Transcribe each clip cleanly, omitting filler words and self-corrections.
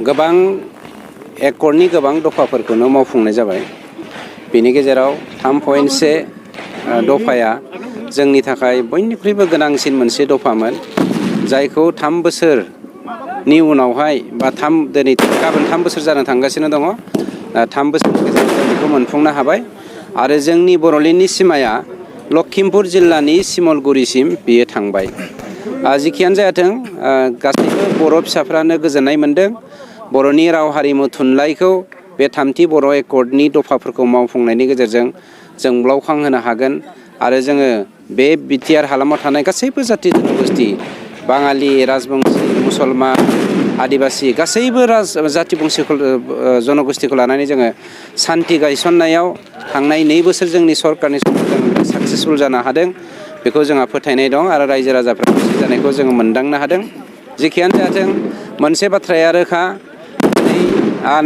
गोबां एकर्डनि गोबां दफाफोरखौनो मावफुंनाय जाबाय। बेनि गेजेराव 3.1 दफाया जोंनि थाखाय बयनिख्रुइबो गोनांसिन मोनसे दफामोन, जायखौ 3 बोसोरनि उनावहाय बा गाबोन 3 बोसोर जानो थांगासिनो दङ। 3 बोसोरनि गेजेराव जों बेखौ मोनफुंनो हाबाय आरो जोंनि बर'लेण्डनि सिमाया लखिमपुर जिल्लानि सिमलगुरिसिम बियो थांबाय। जिखियानो जायाथों गासैबो बर' फिसाफ्रानो गोजोननाय मोन्दों। बर'नि राव हारिमु थुनलाइखौ बे 3थि बर' एकर्डनि दफाफोरखौ मावफुंनायनि गेजेरजों जोंब्लावखांहोनो हागोन आरो जोङो बे BTR हालामाव थानाय गासैबो जाथि जनगोष्ठि, बाङालि, राजबंसि, मुसलमान, आदिबासि गासैबो जाथि जनगोष्ठिखौ लानानै जोङो सान्थि गायसननायाव थांनाय 2 बोसोर जोंनि सरकारनि समाव जों साक्सेसफुल जानो हादों। बेखौ जोंहा फोथायनाय दं आरो रायजो राजाफ्रा खुसि जानायखौ जोङो मोनदांनो हादों। जेखियानो जाथों मोनसे बाथ्राया रोखा,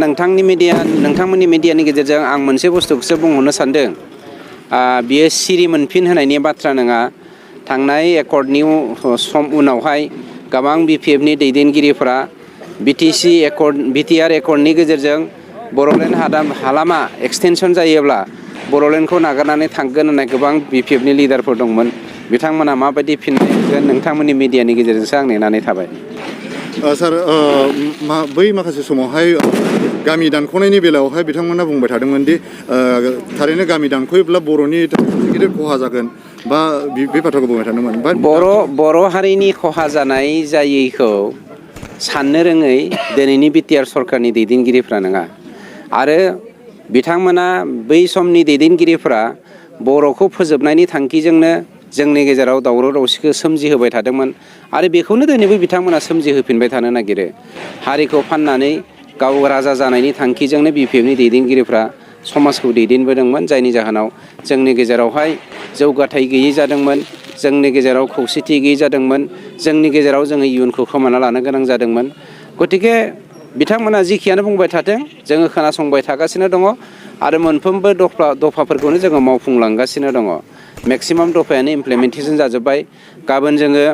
नोंथांमोननि मिडियानि गेजेरजों आं मोनसे बुस्थुखौसो बुंहरनो सानदों। बियो सिरि मोनफिन होनायनि बाथ्रा नङा। थांनाय एकर्डनि उनावहाय गोबां BPFनि दैदेनगिरिफोरा BTR एकर्डनि गेजेरजों बर'लेण्ड हालामा एक्सटेनसन जायोब्ला बर'लेण्डखौ नागारनानै थांगोन होननाय गोबां BPFनि लिडारफोर दंमोन। बिथांमोना माबायदि फिननाय होगोन नोंथांमोननि मिडियानि गेजेरजोंसो आं नेनानै थाबाय। सार, बै माखासे समावहाय गामि दानख'नायनि बेलायावहाय बिथांमोना बुंबाय थादोंमोन दि थारैनो गामि दानख'योब्ला बर'नि गिदिर खहा जागोन, बा बे बाथ्राखौ बुंबाय थादोंमोन। बर' हारिनि खहा जानाय जायैखौ साननो रोङै दिनैनि BTR सरकारनि दैदेनगिरिफ्रा नङा। आरो बिथांमोना बै समनि दैदेनगिरिफ्रा बर'खौ फोजोबनायनि थांखिजोंनो जोंनि गेजेराव दावराव दावसिखौ सोमजिहोबाय थादोंमोन आरो बेखौनो दिनैबो बिथांमोना सोमजिहोफिनबाय थानो नागिरो। हारिखौ फाननानै गाव राजा जानायनि थांखिजोंनो BPFनि दैदेनगिरिफ्रा समाजखौ दैदेनबोदोंमोन, जायनि जाहोनाव जोंनि गेजेरावहाय जौगाथाय गैयै जादोंमोन, जोंनि गेजेराव खौसेथि गैयै जादोंमोन, जोंनि गेजेराव जोङो इयुनखौ खोमाना लानो गोनां जादोंमोन। गतिके बिथांमोना जिखियानो बुंबाय थाथों, जोङो खोनासंबाय थागासिनो दङ आरो मोनफ्रोमबो दफाफोरखौनो जोङो मावफुंलांगासिनो दङ। मेक्सिमाम दफायानो इमप्लिमेन्टेसन जाजोब्बाय। गाबोन जोङो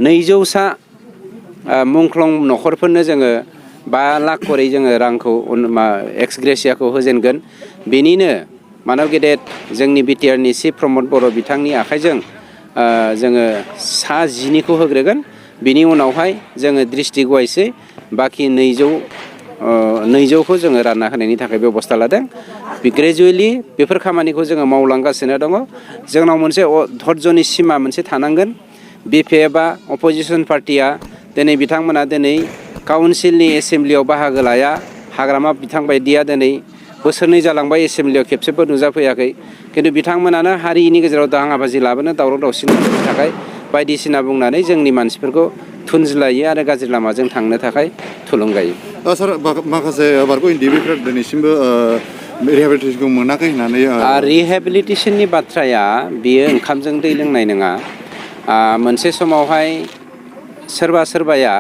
200सा मुंख्लं न'खरफोरनो जोङो 5 लाख करै जोङो रांखौ एक्स ग्रेसियाखौ होजेनगोन। बेनिनो मानब गेदेर जोंनि BTRनि चिफ प्रमद बर' बिथांनि आखाइजों जोङो 10 होग्रोगोन। बिनि उनावहाय जोङो डिस्ट्रिक्ट वाइसै बाखि 200खौ जोङो रानना होनायनि थाखाय बेबस्था लादों। ग्रेजुवेलि बेफोर खामानिखौ जोङो मावलांगासिनो दङ। जोंनाव मोनसे धर्जनि सिमा मोनसे थानांगोन। BPFआ अपोजिसन पार्टिया बिथांमोना काउन्सिलनि एसेम्ब्लियाव बाहागो लाया। हाग्रामा बिथां बायदिया बोसोरनै जालांबाय एसेम्ब्लियाव खेबसेबो नुजाफैयाखै। खिन्थु बिथांमोनानो हारिनि गेजेराव दाङाबाजि लाबोनो, दावराव दावसिनि थाखाय बायदिसिना बुंनानै जोंनि मानसिफोरखौ थुनज्लायो आरो गाज्रि लामाजों थांनो थाखाय थुलुंगायो। सार, माखासे बारग' NDBफ्रा दिनैसिमबो रिहेबिलिटेसनखौ मोनाखै होननानै रिहेबिलिटेसननि बाथ्राया बियो ओंखामजों दै लोंनाय नङा। मोनसे समावहाय सोरबाया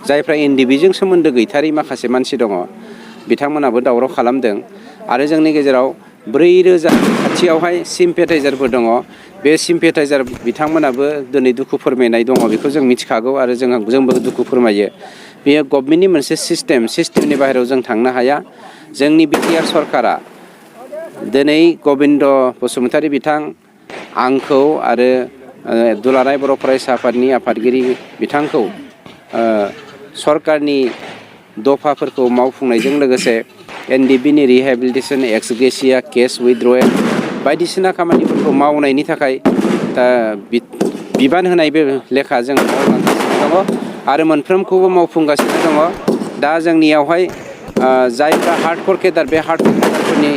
जायफ्रा NDBजों सोमोन्दो गैथारै माखासे मानसि दङ, बिथांमोनाबो दावराव खालामदों आरो जोंनि गेजेराव 4,000 खाथियावहाय सिम्पेटाइजारफोर दङ। बे सिम्पेटाइजार बिथांमोनाबो दिनै दुखु फोरमायनाय दङ, बेखौ जों मिथिखागौ आरो जोंबो दुखु फोरमायो। बेयो गभर्नमेन्टनि मोनसे सिस्टेमनि बाहेरायाव जों थांनो हाया। जोंनि BTR सरकारा दिनै गबिन्द बसुमतारी बिथां, आंखौ आरो दुलाराय बर' फरायसा आफादनि आफादगिरि बिथांखौ सरकारनि दफाफोरखौ मावफुंनायजों लोगोसे NDBनि रिहेबिलिटेसन, एक्स ग्रेसिया, केस उइथड्रएल बायदिसिना खामानिफोरखौ मावनायनि थाखाय बिबान होनाय लेखा जों मावलांगासिनो दङ आरो मोनफ्रोमखौबो मावफुंगासिनो दङ। दा जोंनियावहाय जायफ्रा हार्डक'र केडार, बे हार्डक'र केडारफोरनि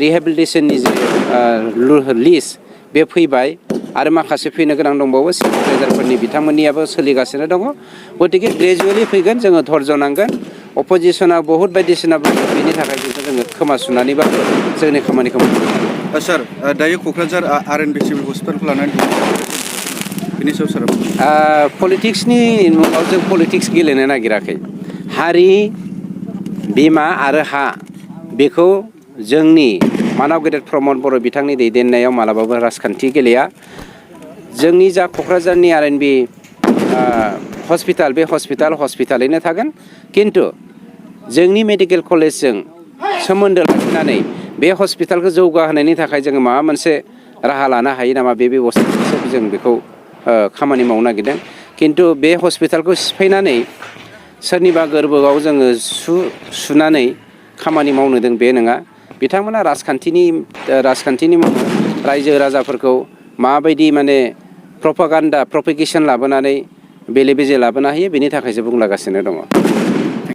रिहेबिलिटेसननि जे लिस्ट बे फैबाय आरो माखासे फैनो गोनां दंबावो। सिम्पेटाइजारफोरनि बिथांमोननियाबो सोलिगासिनो दङ। गतिके ग्रेजुवेलि फैगोन, जोङो धर्ज नांगोन। अपोजिसना बहुत बायदिसिना बुङो, बेनि थाखाय जोङो खोमा सुनानैबाबो जोंनि खामानिखौ मावनांगोन। सार, दायो क'क्राझार RNB सिभिल हस्पिटालखौ लानानै बेनि सायाव सार पलिटिक्सनि मुङाव जों पलिटिक्स गेलेनो नागिराखै। हारि, बिमा आरो हा, बेखौ जोंनि मानब गेदेर प्रमद बर' बिथांनि दैदेननायाव मालाबाबो राजखान्थि गेलेया। जोंनि जा क'क्राझारनि RNB हस्पिटाल बे हस्पिटालैनो थागोन खिन्थु जोंनि मेडिकेल कलेजजों सोमोन्दो लाखिनानै बे हस्पिटालखौ जौगाहोनायनि थाखाय जोङो माबा मोनसे राहा लानो हायो नामा बे बेबस्थाखौसो जों बेखौ खामानि मावनो नागिरदों खिन्थु बे हस्पिटालखौ सिफायनानै सोरनिबा गोरबोआव जोङो सुनानै खामानि मावनो दों बे नङा बिथांमोना राजखान्थिनि मुङाव रायजो राजाफोरखौ माबायदि माने प्रपागान्डा प्रपेगेसन लाबोनानै बेले बेजे लाबोनो हायो बेनि थाखायसो बुंलागासिनो दङ